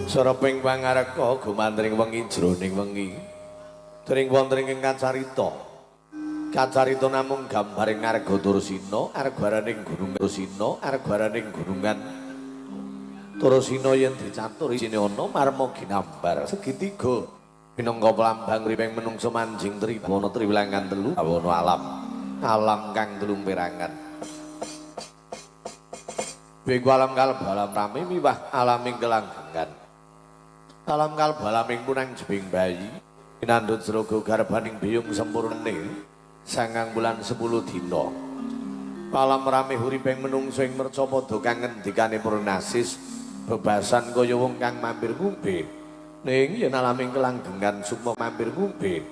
Saraping pangareka gumantring wengi jroning wengi. Tring wonten ing kacarita. Kacarita namung gambaring arga Turasina, argaraning gunung Turasina, argaraning gunungan Turasina yen dicatur isine ana marma ginambar segitiga minangka lambang uriping menungsa manjing tribuana triwilangan telu bawana alam. Alam kang telung perangan. Bego alam kalbu alam rame miwah alaming kelanggengan. Alam kalbu alaming punang jebing bayi pinandhut sraga garbaning biyung sempurne 9 bulan 10 dina. Alam rame uriping menungsa ing mercapada kang ngendikane Purnasis bebasan kaya wong kang mampir ngombe. Ning yen alaming kelanggengan sukma mampir ngombe.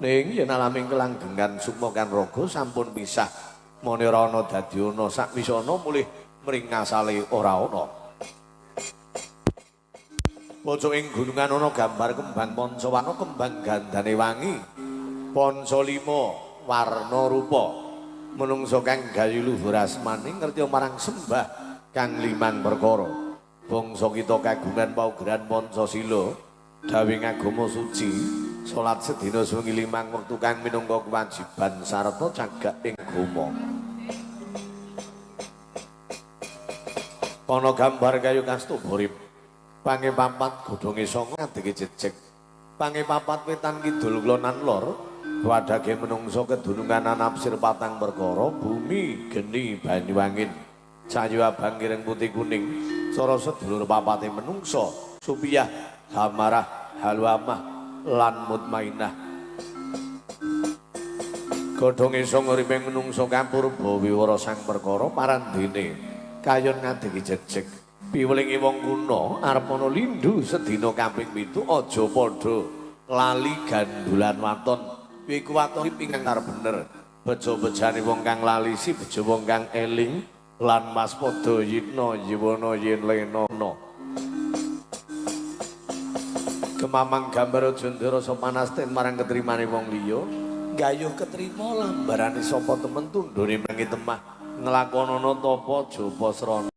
Ning yen alaming kelanggengan sukma kan raga sampun pisah. Mone ora ana dadi ana sakwis ana mulih mring ngasale ora ana. Pojok ing gunungan ana gambar kembang pancawarna kembang gandane wangi. Panca lima warna rupa. Menungsa kang gayu luhur asmane ngerti marang sembah kang limang perkara. Bangsa kita kagungan paugeran Pancasila, dawing agama suci, salat sedina sewengi limang wektu kang minangka kewajiban sarta cagak ing agama. Ana gambar kayu kastuburip. Pange papat godhonge sanga ngadege jejeg. Pange papat wetan kidul klonan lor, wadhage menungsa kedunungan anapsir patang perkara, bumi, geni, banyu angin, cahya abang ireng putih kuning, cara sedulur papate menungsa, supiyah, hamarah, halwamah, lan mutmainah. Godhonge sanga uriping menungsa kapurba wiwara sang perkara parandene kayon ngadegi jejeg. Piwelinge wong kuno arep ana lindu sedina kaping 7 aja padha lali gandulan waton. Iku waton ingkang bener. Bejo-bejane wong kang lali si bejo wong kang eling lan waspada yitna yiwana yen lena. Kemamang gambar aja nderasa panas ten marang ketrimane wong liya. Gayuh ketrima lambarane sapa temen tundhone mengi temah nglakonana tapa japa srana.